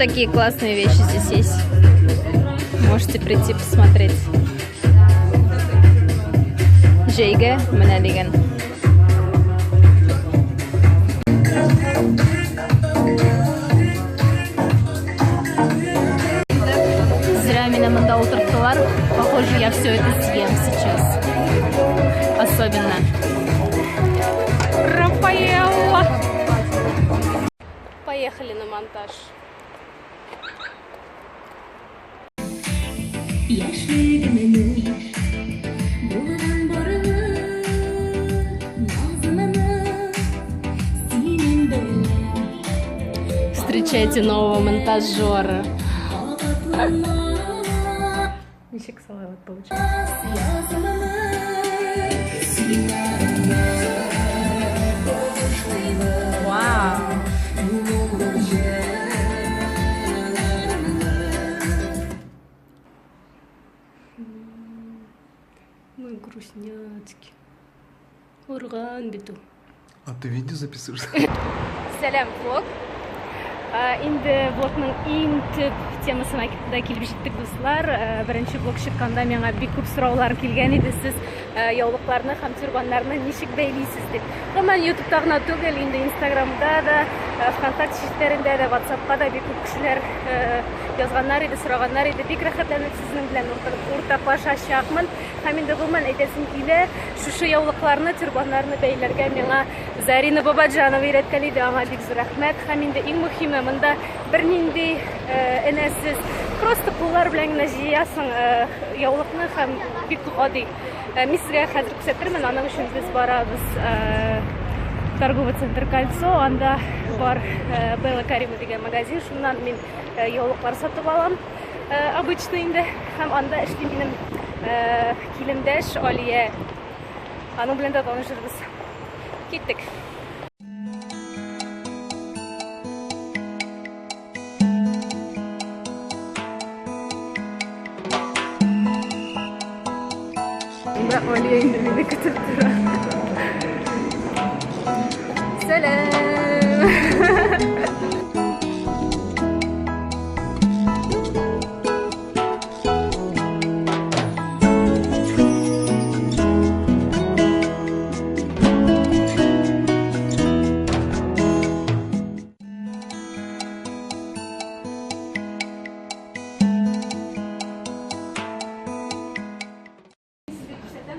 такие классные вещи здесь есть. Можете прийти посмотреть. Җәйгә менә дигән. Зря меня монда утырттылар. Похоже, я все это съем сейчас. Особенно. Рафаэлла! Поехали на монтаж. Встречайте нового монтажера. Ничек салават получился? Вау! Мой грустняцкий. Урган бит ул. А ты видео записываешь? Сәлам, влог. Инде влогның иң төп темасына да килеп җиттек, дуслар. Беренче влог чыкканда миңа бик күп сораулар килгән иде. Сез яулыкларны һәм тюрбаннарны ничек бәйлисез дип. Гомумән, YouTube'та гына түгел, инде Instagram'да да, ВКонтакте челтәрендә дә, WhatsApp'ка да бик күп кешеләр язганнар иде, сораганнар иде. Бик рәхәтләнеп сезнең белән уртаклашачакмын. Һәм инде гомумән әйтәсем килә, шушы яулыкларны, тюрбаннарны бәйләргә миңа Зарина Бабаджанова өйрәткән иде, аңа бик зур рәхмәт. Һәм инде иң мөһиме, монда бернинди энәсез, просто куллар белән генә җыясың яулыкны һәм бик гади. Мин сезгә хәзер күрсәтермен, аның өчен без барабыз торговый центр Кольцо, анда бар Белла Карима дигән магазин, шуннан мин яулыклар сатып алам. Обычно инде, һәм анда эшли минем килендәш Алия. Аның белән дә танышырбыз. Киттек. Менә Алия инде мине көтеп тора. Сәлам!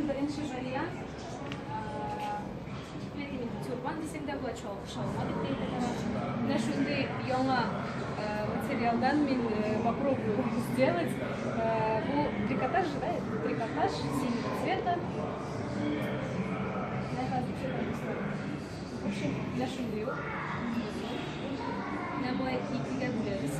Беренче вариант, тюрбан дисәң дә була, чалма дип тә әйтә алам. Менә шундый яңа материалдан мин попробую сделать. Бу трикотаж, да, трикотаж синего цвета. В общем, менә шундый ул. Менә болай икегә бүләбез.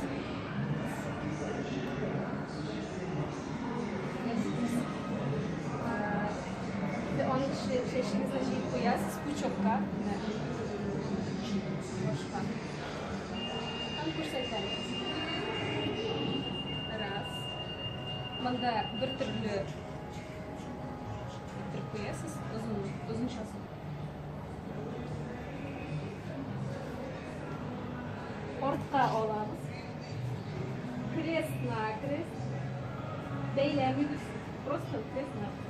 Аның чәчегезне җыеп куясыз пучокка. Башка. Һәм күрсәтәм. Раз. Монда бер төрле иттереп куясыз, озын, озынчасын. Артка алабыз. Крест на крест. Бәйләмибез. Просто крест на крест.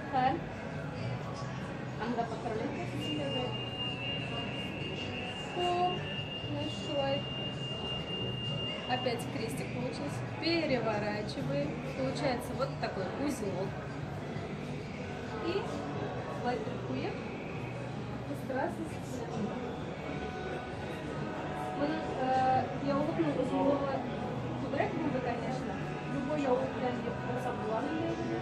Һәм анда поправлять. Хоп, шулай. Опять крестик получился. Переворачиваем. Получается вот такой узелок. И лайтеркуем. Здравствуйте. Моның яулыкның озынлыгы күбрәк булды, конечно. Любой яулык белән ясап була инде.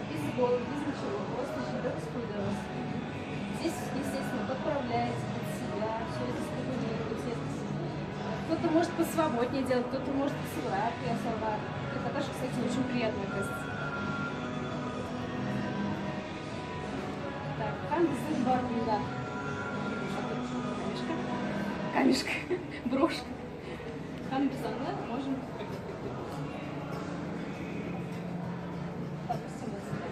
Без иголок, без ничего, просто җыйдыгыз, куйдыгыз. Здесь, естественно, подправляете под себя, все это стабилизируете. Кто-то может посвободнее делать, кто-то может кысыбрак ясарга. Трикотаж, кстати, очень приятный, оказывается. Так, һәм безнең бар монда. Камешка. Камешка. Брошка. Һәм без аны можем допустим, вот сюда.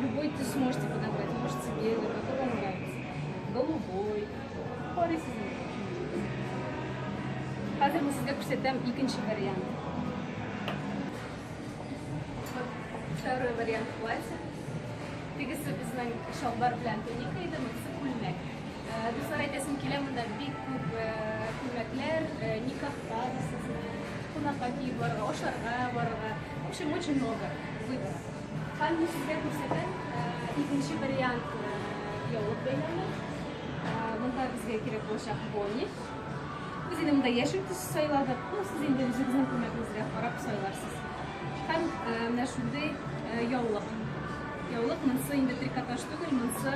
Любой төс можете подобрать. Можете белый, какой вам нравится. Голубой. Карыйсыз инде. Хәзер мин сезгә күрсәтәм икенче вариант. Вот второй вариант платья. Тегесе безнең чалбар белән туника иде, монысы күлмәк. Дуслар, әйтәсем килә, монда бик күп күлмәкләр, никахка дисезме, кунакка киеп барырга, ашарга барырга. В общем, очень много выбора. Һәм мин сезгә күрсәтәм икенче вариант яулык бәйләме. Монда безгә кирәк булачак бони. Без инде монда яшел төс сайладык. Ну, сез инде үзегезнең күлмәгегезгә карап сайларсыз. Һәм менә шундый яулык. Яулык монысы инде трикотаж түгел, монысы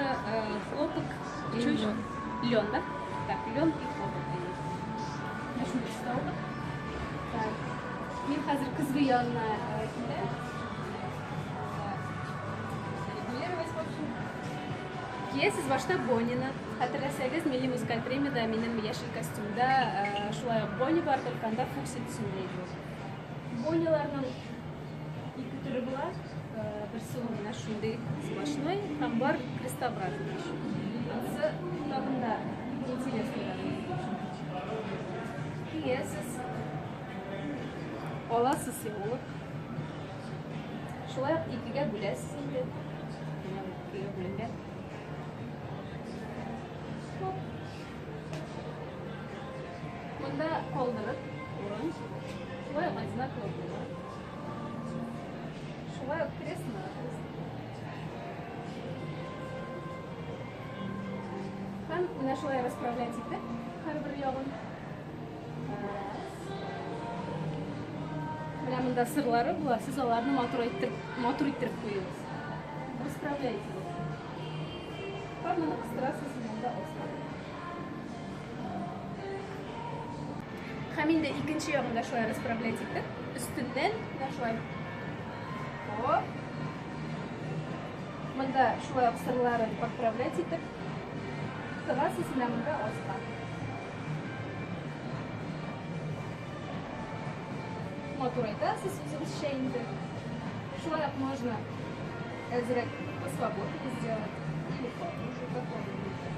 хлопок и лен. Лен, да? Так, лен и хлопок. Менә шундый төстә алдык. Так. Мин хәзер көзге янына киләм. Регулировать, в общем. Киясез башта Боннины. Хәтерләсәгез, милли музыкаль премиядә минем яшел костюмда шулай ук Бонни бар, только анда фуксия төсендә иде ул. Бонниларның ике төре була. Берсе ул менә шундый сплошной, һәм бар крестообразный еще. Анысы тагын да интересный. Киясез. Аласыз яулык. Шулай ук икегә бүләсез инде. Менә икегә бүленгән. Монда калдырып урын. Шулай ук одинаково була. Шулай ук крест-накрест. Һәм менә шулай расправлять итеп һәрбер ягын. Менә монда сырлары була, сез аларны матур иттереп, матур иттереп куегыз. Расправляйте. Һәм моны кыстырасыз монда аска. Һәм инде икенче ягын да шулай расправлять итеп, өстеннән менә шулай. Оп. Монда шулай ук сырларын подправлять итеп, тыгасыз менә монда аска. Матурайтасыз үзегезчә инде. Шулай ук можно әзрәк посвободнее сделать или поуже, как вам удобно.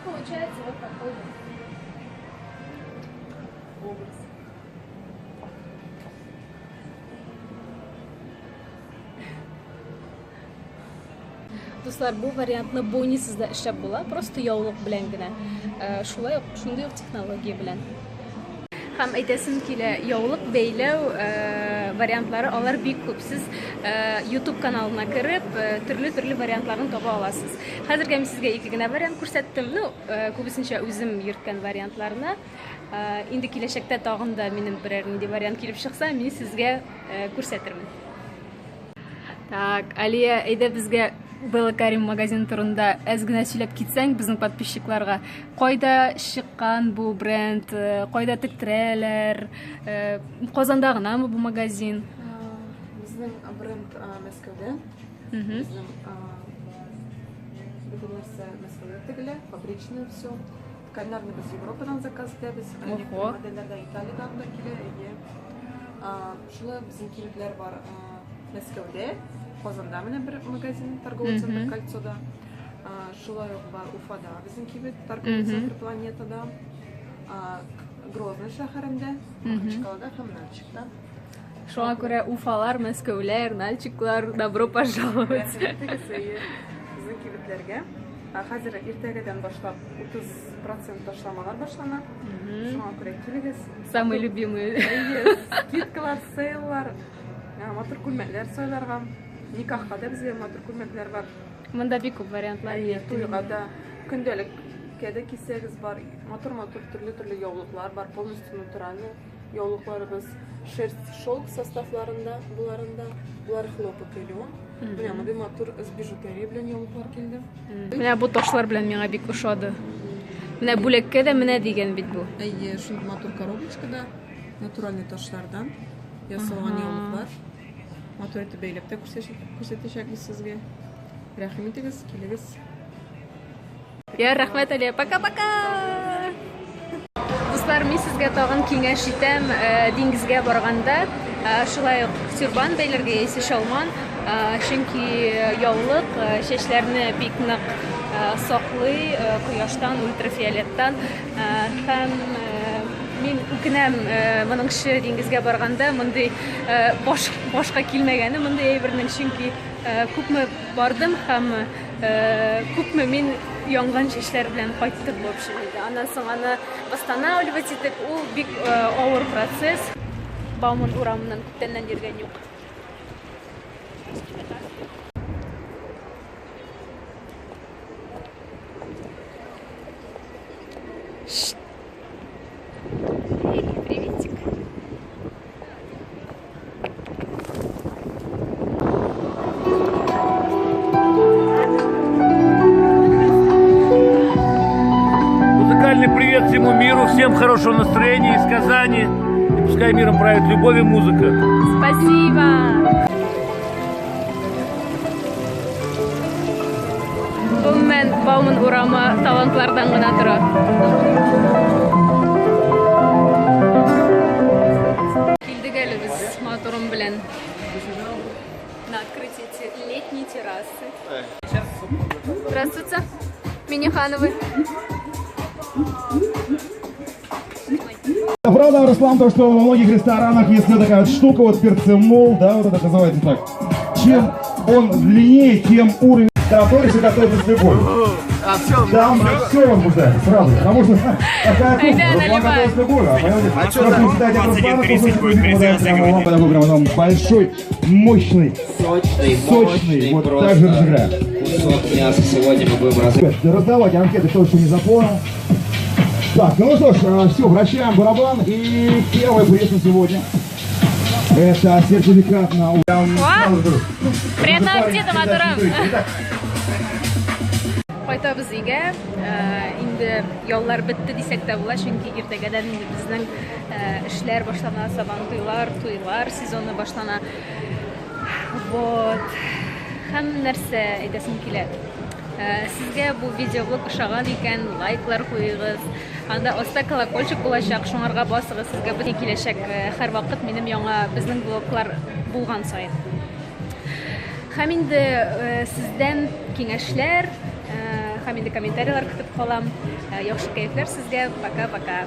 Получается вот такой вот образ. Дуслар, бу вариантны бонисыз да эшләп була, просто яулык белән генә. Шулай ук шундый ук технология белән. Һәм әйтәсем килә, яулык бәйләү вариантлары алар бик күп. Сез YouTube каналына кереп, төрле-төрле вариантларын таба аласыз. Хәзергә мин сезгә ике генә вариант күрсәттем. Ну, күбесенчә үзем йөрткән вариантларны. Инде киләчәктә тагын да минем берәр нинди вариант килеп чыкса, мин сезгә күрсәтермен. Так, Алия, әйдә безгә Белла Карим магазин турында әз генә сөйләп китсәң безнең подписчикларга. Кайда чыккан бу бренд, кайда тектерәләр, Казанда гынамы бу магазин? Безнең бренд Мәскәүдә. Безнең бөтен нәрсә Мәскәүдә тегелә, фабричное все. Тканьнарны без Европадан заказ итәбез. Ого. Модельләр Италиядән дә килә, әйе. Шулай безнең кибетләр бар Мәскәүдә, Казанда менә бер магазин, торговый центр Кольцода. Шулай ук бар Уфада безнең кибет, торговый центр Планетада. Грозный шәһәрендә, Махачкалада һәм Нальчикта. Шуңа күрә Уфалар, Мәскәүләр, Нальчиклар, добро пожаловать. Безнең кибетләргә. Хәзер иртәгәдән башлап 30% ташламалар башлана. Шуңа күрә килегез. Самые любимые. Әйе, скидкалар, сейллар, матур күлмәкләр сайларга. Никахка да безгә матур күлмәкләр бар. Монда бик күп вариантлар. Әйе, туйга да, көндәлеккә дә кисәгез бар. Матур-матур төрле-төрле яулыклар бар, полностью натуральный яулыкларыбыз. Шерсть, шелк составларында, буларында. Булар хлопок и лен. Менә мондый матур с бижутерия белән яулыклар килде. Менә бу ташлар белән миңа бик ошады. Менә бүләккә дә менә дигән бит бу. Әйе, шундый матур коробочкада натуральный ташлардан ясалган яулыклар. Матур итеп бәйләп тә күрсәтәчәкбез сезгә. Рәхим итегез, килегез. Я, рәхмәт, Алия. Пока-пока! Дуслар, мин сезгә тагын киңәш итәм, диңгезгә барганда, шулай ук тюрбан бәйләргә яисә чалман. Чөнки яулык чәчләрне бик нык саклый кояштан, ультрафиолеттан. Һәм мин үкенәм моңынчы диңгезгә барганда мондый баш, башка килмәгәне мондый әйбернең, чөнки күпме бардым һәм күпме мин янган чәчләр белән кайттым, в общем, инде. Аннан соң аны восстанавливать итеп, ул бик авыр процесс. Бауман урамыннан күптәннән йөргән юк. Эй, приветик. Музыкальный привет всему миру, всем хорошего настроения из Казани. И пускай миром правит любовь и музыка. Спасибо. Гомумән, Бауман урамы талантлардан гына тора. Килдек әле без матурым белән на открытие летней террасы. Здравствуйте, Минихановы. Правда, Руслан, то, что во многих ресторанах есть вот такая вот штука, вот перцемол, да, вот это называется так. Чем он длиннее, тем уровень Таратория готовится с любовью. Там все возбуждается, сразу. Потому что такая кухня, Айда, Руслан наливай. готовит с любовью. А понимаете, просто читать от Руслана кусочек музыки попадает прямо вам, такой прямо там большой, мощный, Сочный, сочный, мощный вот просто так же разыграем. кусок мяса сегодня мы будем разыгрывать. Раздавать анкеты, кто еще не заполнил. Так, ну что ж, все, вращаем барабан. И первый приз на сегодня. Это сертификат на... О! Приятного аппетита, матурым! Кайтабыз өйгә. Инде яллар бетте дисәк тә була, чөнки иртәгәдән инде безнең эшләр башлана, сабантуйлар, туйлар сезоны башлана. Вот. Һәм нәрсә әйтәсем килә. Сезгә бу видеоблог ошаган икән, лайклар куегыз. Анда аста колокольчик булачак, шуңарга басыгыз. Сезгә бөтен киләчәк һәрвакыт минем яңа безнең блоглар булган саен. Һәм инде сездән киңәшләр, һәм инде комментарийлар көтеп калам. Яхшы кәефләр сезгә. Пока-пока.